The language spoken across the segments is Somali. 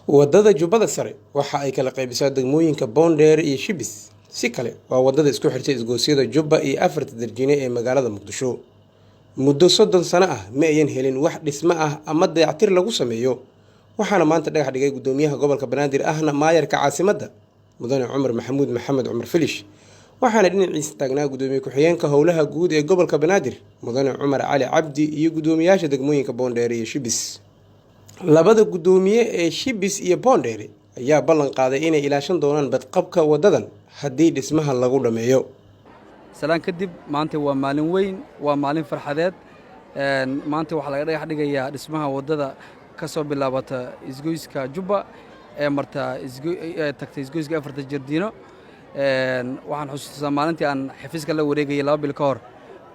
Wadada Jubbada Sare waxa ay kala qaybisaa degmooyinka Boondheere iyo Shibis. Si kale, waa wadada isku xirtay isgoysyada Jubba iyo afarta darjiine ee magaalada Muqdisho. Muddo 30 sano ah ma ayan helin wax dhismo ah ama dayactir lagu sameeyo, waxaana maanta dhagax dhigay gudoomiyaha gobolka Banaadir ahna maayarka caasimadda, Mudane Cumar Maxamuud Maxamed Cumar Filish, waxaana dhinaciisa taagnaa gudoomiye ku-xigeenka howlaha guud ee gobolka Banaadir, Mudane Cumar Cali Cabdi, iyo gudoomiyaasha degmooyinka Boondheere iyo Shibis. Labada gudoomiye ee Shibis iyo Boondheere ayaa ballan qaaday inay ilaashan doonaan badqabka wadadan haddii dhismaha lagu dhammeeyo. Salaan kadib, maanta waa maalin weyn, waa maalin farxadeed. Maanta waxaa laga dhagax dhigayaa dhismaha waddada ka soo bilaabata isgoyska Jubba ee marta tagta isgoyska afarta Jardiino. Waxaan xusuustaa maalintii aan xafiiska la wareegayay 2 bil ka hor,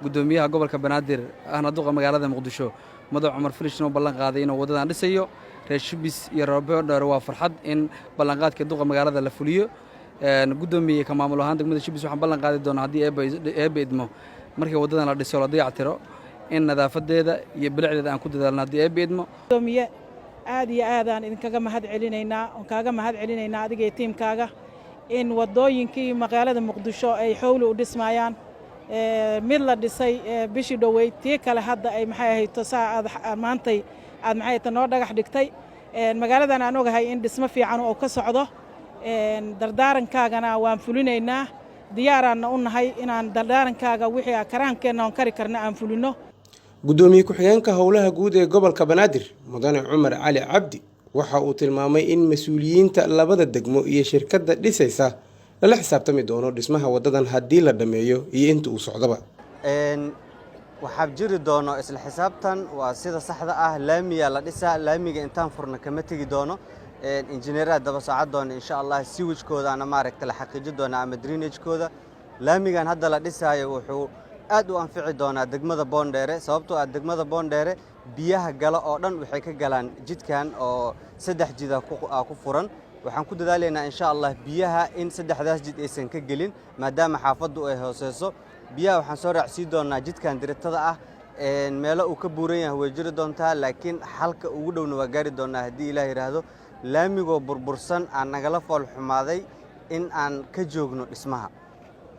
guddoomiyaha gobolka Banaadir ahna duqa magaalada Muqdisho, Madax Cumar Filish, noo ballan qaaday inuu waddadan dhisayo. Reer Shibis iyo reer Boondheere waa farxad in ballanqaadkii duqa magaalada la fuliyo. Guddoomiye, ka maamul ahaan degmada Shibis, waxaan ballan qaadi doonaa haddii Eebbe idmo, markii waddadan la dhiso, la dayactiro, in nadaafadeeda iyo bilicdeeda aan ku dadaalno haddii Eebbe idmo. Gudoomiye, aad iyo aadaan idinkaga mahad celinaynaa oon kaaga mahad celinaynaa adiga iyo tiimkaaga in waddooyinkii magaalada Muqdisho ay xowli u dhismayaan. Mid la dhisay bishii dhoweyd, tii kale hadda ay maxay ahayto saa aad maantay aad maxay ahayto noo dhagax dhigtay. Magaaladan aan ogahay in dhismo fiican oo ka socdo. Dardaarankaagana waan fulinaynaa, diyaaraanna u nahay inaan dardaarankaaga wixii karaankeenna oon kari karna aan fulinno. Gudoomiye ku-xigeenka howlaha guud ee gobolka Banaadir, Mudane Cumar Cali Cabdi, waxa uu tilmaamay in mas-uuliyiinta labada degmo iyo shirkadda dhisaysa lala xisaabtami doono dhismaha wadadan haddii la dhammeeyo iyo inta uu socdoba. Waxaa jiri doono isla xisaabtan. Waa sida saxda ah. Laamiyaa la dhisaa, laamiga intaan furna kama tegi doono. Injineeraha daba socon doona insha Allah, sewage-koodaana maaragta la xaqiijin doona ama drainage-kooda. Laamigan hadda la dhisaayo wuxuu aad u anfici doonaa degmada Boondheere, sababtoo ah degmada Boondheere biyaha gala oo dhan waxay ka galaan jidkan oo saddex jida ku furan. Waxaan ku dadaalaynaa insha Allah biyaha in saddexdaas jid aysan ka gelin, maadaama xaafaddu ay hooseyso. Biyaha waxaan soo raacsii doonaa jidkan diritada ah. Meelo uu ka buuran yahay way jiri doontaa, laakiin xalka ugu dhowna waa gaari doonaa haddii Ilaah yidhaahdo. Laamigoo burbursan aan nagala fool xumaaday in aan ka joogno dhismaha.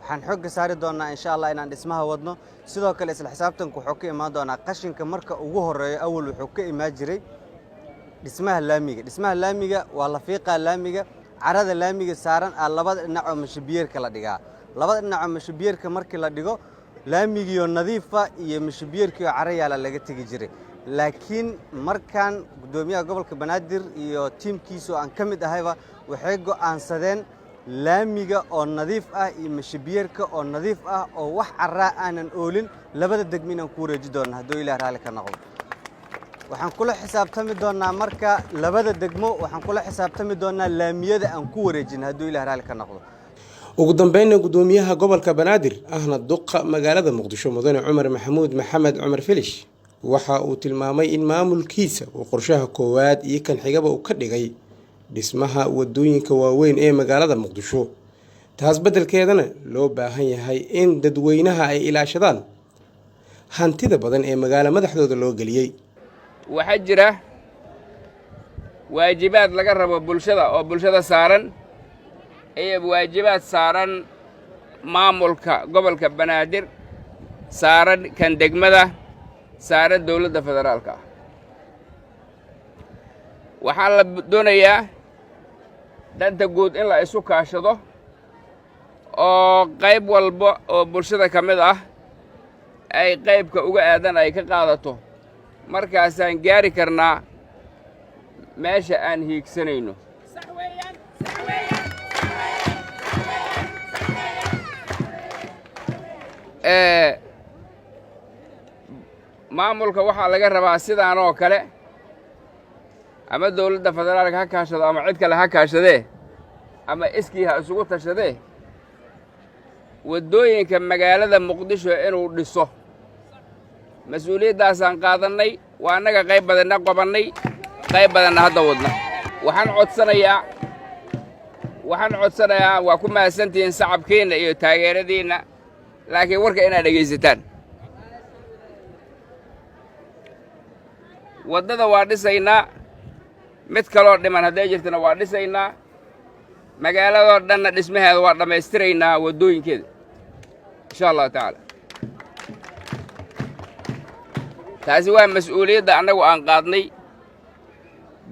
Waxaan xoogga saari doonaa insha Allah inaan dhismaha wadno. Sidoo kale isla xisaabtanku wuxuu ka imaan doonaa qashinka. Marka ugu horreeyo awal wuxuu ka imaan jiray dhismaha laamiga. Dhismaha laamiga waa la fiiqaa, laamiga carada laamiga saaran aa labada dhinac oo mashabiyeerka la dhigaa. Labada dhinac oo mashabiyeerka markii la dhigo, laamigiioo nadiifa iyo mashabiyeerkiioo caro yaala laga tegi jiray. Laakiin markaan guddoomiyaha gobolka Banaadir iyo tiimkiisa oo aan ka mid ahayba waxay go'aansadeen laamiga oo nadiif ah iyo mashabiyeerka oo nadiif ah oo wax carraa aanan oolin labada degmo inaan ku wareeji doonno hadduu Ilaah raalli ka noqdo. Waxaan kula xisaabtami doonnaa marka labada degmo, waxaan kula xisaabtami doonnaa laamiyada aan ku wareejin hadduu Ilaah raalli ka noqdo. Ugu dambeynna, gudoomiyaha gobolka Banaadir ahna duqa magaalada Muqdisho, Mudane Cumar Maxamuud Maxamed Cumar Filish, waxa uu tilmaamay in maamulkiisa uu qorshaha koowaad iyo kan xigaba uu ka dhigay dhismaha wadooyinka waaweyn ee magaalada Muqdisho, taas beddelkeedana loo baahan yahay in dadweynaha ay ilaashadaan hantida badan ee magaalo madaxdooda loo geliyey. Waxaa jira waajibaad laga rabo bulshada oo bulshada saaran iyo waajibaad saaran maamulka gobolka Banaadir, saaran kan degmada, saaran dowladda federaalka ah. Waxaa la doonayaa danta guud in la isu kaashado oo qayb walba oo bulshada ka mid ah ay qaybka uga aadan ay ka qaadato. Markaasaan gaari karnaa meesha aan hiigsanayno. Maamulka waxaa laga rabaa sidaan oo kale, ama dowladda federaalka ha kaashado ama cid kale ha kaashadee ama iskii ha isugu tashadee, waddooyinka magaalada Muqdisho inuu dhiso. Mas-uuliyaddaasaan qaadannay, waa annaga qayb badanna qobannay, qayb badanna hadda wadna. Waxaan codsanayaa, waa ku mahadsantihiin sacabkiinna iyo taageeradiinna, laakiin warka inaad dhegaysataan. Waddada waa dhisaynaa. Mid kaloo dhiman hadday jirtana waa dhisaynaa. Magaaladoo dhanna dhismaheeda waa dhammaystiraynaa, waddooyinkeeda, insha Allahu tacaala. Taasi waa mas-uuliyadda annagu aan qaadnay.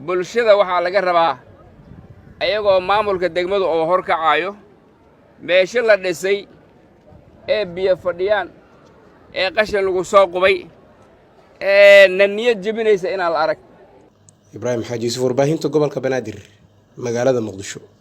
Bulshada waxaa laga rabaa, ayagoo maamulka degmadu oo hor kacaayo, meesho la dhisay ee biyo fadhiyaan ee qashin lagu soo qubay ee na niyad jebinaysa inaan la arag. Ibraahim Xaaji Yuusuf, warbaahinta gobolka Banaadir, magaalada Muqdisho.